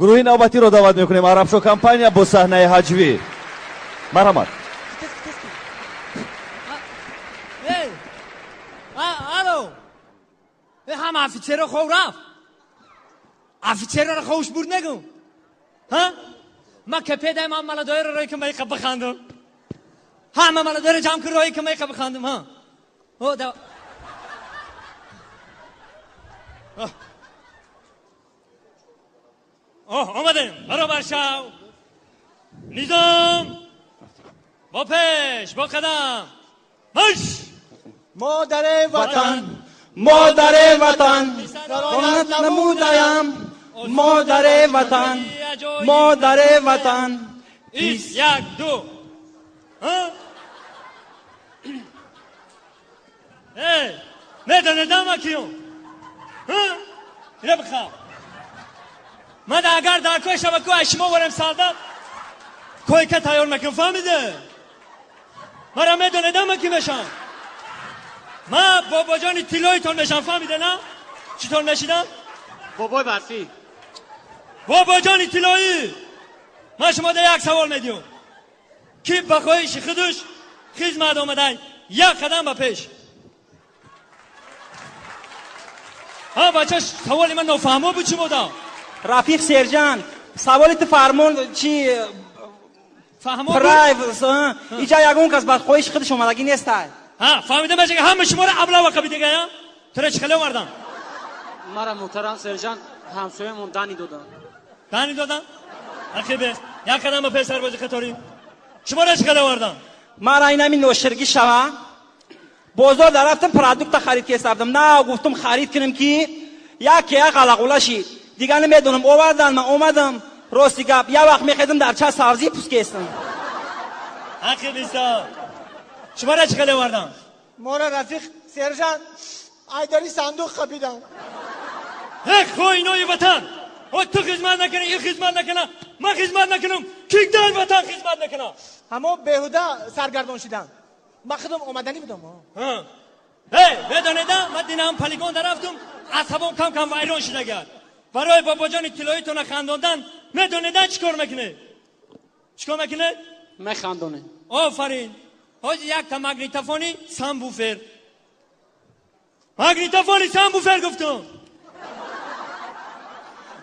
Гурӯҳи навбатиро даъват мекунем. Арабшо компания бо саҳнаи ҳаҷвӣ. Марҳамат. Алло, ҳама офитсерро хов рафт. Офитсерро ховш бурд нагум. Ма капедаем, ҳама маладоеро рои ки майқа бихандум. Ҳама маладоеро ҷамъ кун, рои ки майқа бихандум. Омадем. Баробар шав. Низом. Бо пеш, бо қадам. Марш! Модари ватан, модари ватан, қонат намудаям. Модари ватан, модари ватан. Як, ду. Эй, медонедам акиюм. Ина бихав. Ман агар дар кой шабаку аз шумо ворем солдат, койка тайёр мекунам, фаҳмиде? Мара медонедам ки мешам. Ман бобоҷони тиллоитон мешам, фаҳмиде на? Читон мешидам? Бобои барфӣ. Бобоҷони тиллоӣ! Ман шумо да як савол медиҳам. Ки ба хоҳиши худаш хизмат омадай, як қадам ба пеш. Ҳа бача, саволи ман нофаҳмо буд шумо да? Рафиқ сержант, саволи ту фармон чи фаҳмо? Прайв, иҷа ягон кас ба хоҳиши худаш омадагӣ нестай. Ҳа, фаҳмидам, бача, ҳама шуморо аблава қабидагая? Тура чӣ хеле овардам? Мара муҳтарам сержант ҳамсоямон дани додам. Дани додам? Ақибе, як қадам ба пеш сарбози қаторӣ. Шуморо чӣ хеле овардам? Мара инами ноширгӣ шава. Бозор дарафтам, продукта харид кесардам. На, гуфтум харид кунам ки яке як алақула шид. Дигар намедонам, овардан, ман омадам. Рости гап, як вақт мехезам дар ча сабзӣ пӯст кестам. Ақибиса. Шуморо чӣ хеле овардам? Мора рафиқ сержант айдари сандуқ қапидам. Эх, хоинои ватан! О, ту хизмат накунӣ, ин хизмат накуна, ман хизмат накунам, ки дар ватан хизмат накуна? Ҳамо беҳуда саргардон шидам. Ман худам омаданӣ будам. Эй, медонеда, ман динам полигон дарафтум, асабом кам-кам вайрон шидагар. Барои бобоҷони тиллоитона хандондан, медонеда чӣ кор мекунед? Чӣ кор мекунед? Механдонем. Офарин. Ҳоҷи якта магнитофони самбуфер. Магнитофони самбуфер гуфтум.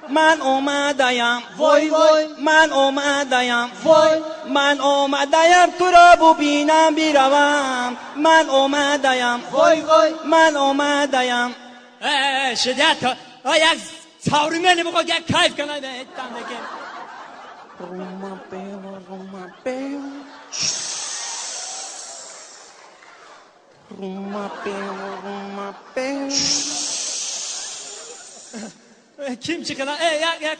Ман омадаям, вой вой, ман омадаям, вой, ман омадаям туро бубинам биравам. Ман омадаям, вой вой, ман омадаям. Шидят, як савримени биход, як кайф кунад, там декем. Рума пева, рума пева. Рума пева, рума пева. Ким чӣ кала? Як як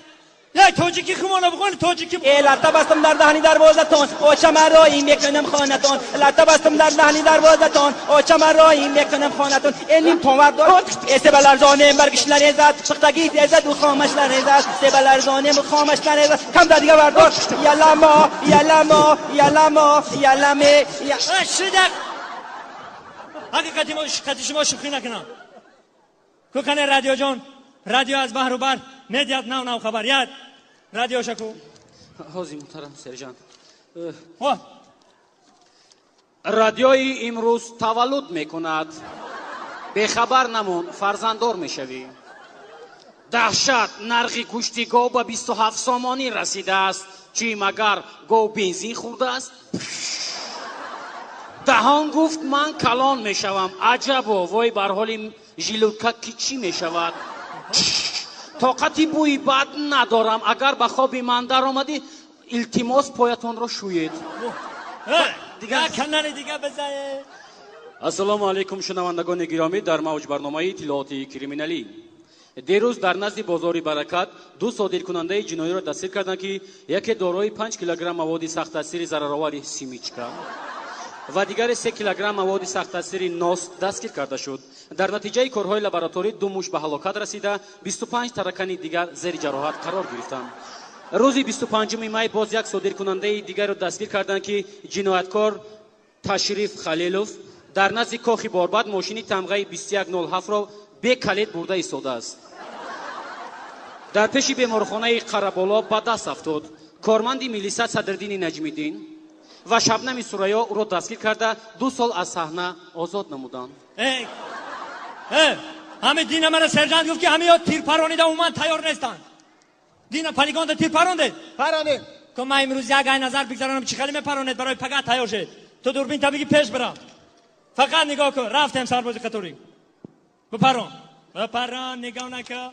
як тоҷикӣ хумона бихони, тоҷикӣ. Э, латта бастам дар даҳни дарвозатон, очама роӣ мекунам хонатон. Латта бастам дар даҳни дарвозатон, очама роӣ мекунам хонатон. Э, ним тонвар дор, э, себаларзонем баргиш нарезад, пухтагӣ тезад у хомаш нарезад. Себаларзонем у хомаш нарезад. Камда дига бардор. Яламо, яламо, яламо, яламе. Шидак. Ҳақиқати мо қати шумо шӯхӣ накунам. Кукане радиоҷон, радио аз баҳру бар медиҳад нав нав хабар. Яд радио шаку. Ҳозир муҳтарам сержант. Радиои имрӯз таваллуд мекунад. Бехабар намон, фарзанддор мешавӣ. Даҳшат, нархи гӯшти гов ба 27 сомонӣ расидааст. Чӣ магар гов бензин хӯрдааст? Даҳон гуфт ман калон мешавам. Аҷабо, вой бар ҳоли жилутка ки чӣ мешавад? Тоқати бӯи бад надорам. Агар ба хоби ман даромадӣ, илтимос поятонро шӯед. Канали дига бизае. Ассалому алайкум, шунавандагони гиромӣ, дар мавҷ барномаи иттилоотии криминалӣ. Дирӯз дар назди бозори Баракат ду содиркунандаи ҷиноиро дастгир карданд, ки яке дорои 5 килограмм маводи сахттаъсири зараровари семечка ва дигаре 3 килограмм маводи сахттаъсири нос дастгир карда шуд. Дар натиҷаи корҳои лабораторӣ ду муш ба ҳалокат расида, 25 таракани дигар зери ҷароҳат қарор гирифтанд. Рӯзи 25 май боз як содиркунандаи дигарро дастгир карданд, ки ҷинояткор Ташриф Халилов дар назди кохи Борбад мошини тамғаи 2107-ро бекалид бурда истодааст. Дар пеши беморхонаи Қараболо ба даст афтод. Корманди милиса Садриддини Наҷмиддин ва Шабнами Сурайё ӯро дастгир карда, 2 сол аз саҳна озод намуданд. Ҳами дина мана сержант гуфт, ки ҳамиё тир паронида умуман тайёр нестанд. Дина полигонда тир парондед? Паронем. Ко ман имрӯз як ай назар бигзаронам, чӣ хеле мепаронед, барои пага тайёр шед. Ту дурбин та биги, пеш бира, фақат нигоҳ кун. Рафтем, сарбози қаторӣ, бипарон, бипарон, нигоҳ накун.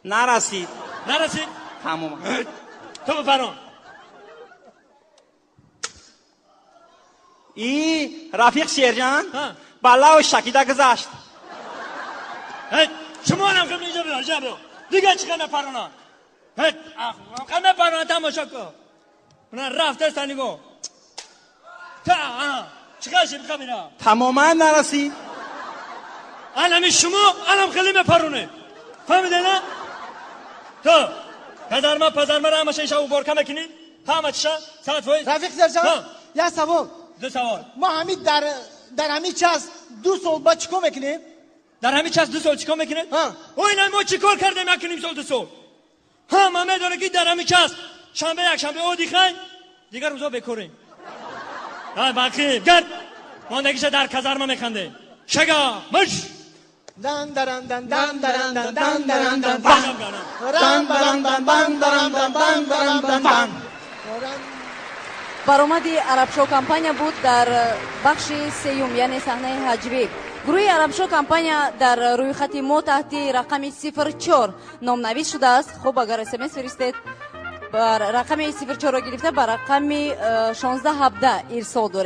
Нарасид. Нарасид. Тамом. Ту бипарон. И рафиқ сержант, баллаву шакида гузашт. Шумонам хел инҷа биё, инҷа биё. Дига чӣ хел мепаронанд? Хел мепаронанд, тамошо кун. Мана рафтеста, нигоҳ та, чӣ хел шид бихабира. Тамоман нарасид. Анами шумо анам хеле мепаронед, фаҳмиде на? Ту казарма пазармара ҳамаша иша уборка мекунӣ, ҳама чиша 100%. Рафиқ сержант, як савол. Ду савол. Мо ҳами дар ҳами час 2 сол ба чӣ кор мекунем? Дар ҳамин час 2 сол чӣ кор мекунед? Ой, мо чӣ кор кардем 1.5 сол, 2 сол? Ҳама медонад, ки дар ҳамин час шанбе, якшанбе отдыхай, дигар рӯзо бекорем. Бақим гард мондагиша дар казарма механдем. Шага мыш. Дан даран дан дан даран дан дан даран дан рам барам бам бам барам бам бам барам бам бам. Баромади Арабшо компания буд дар бахши сеюм, яъне саҳнаи ҳаҷвӣ. Гурӯҳи Арабшо компания дар рӯйхати мо таҳти рақами 04 номнавис шудааст. Хуб, агар смс фиристед, рақами 04-ро гирифта, ба рақами 1617 ирсол доред.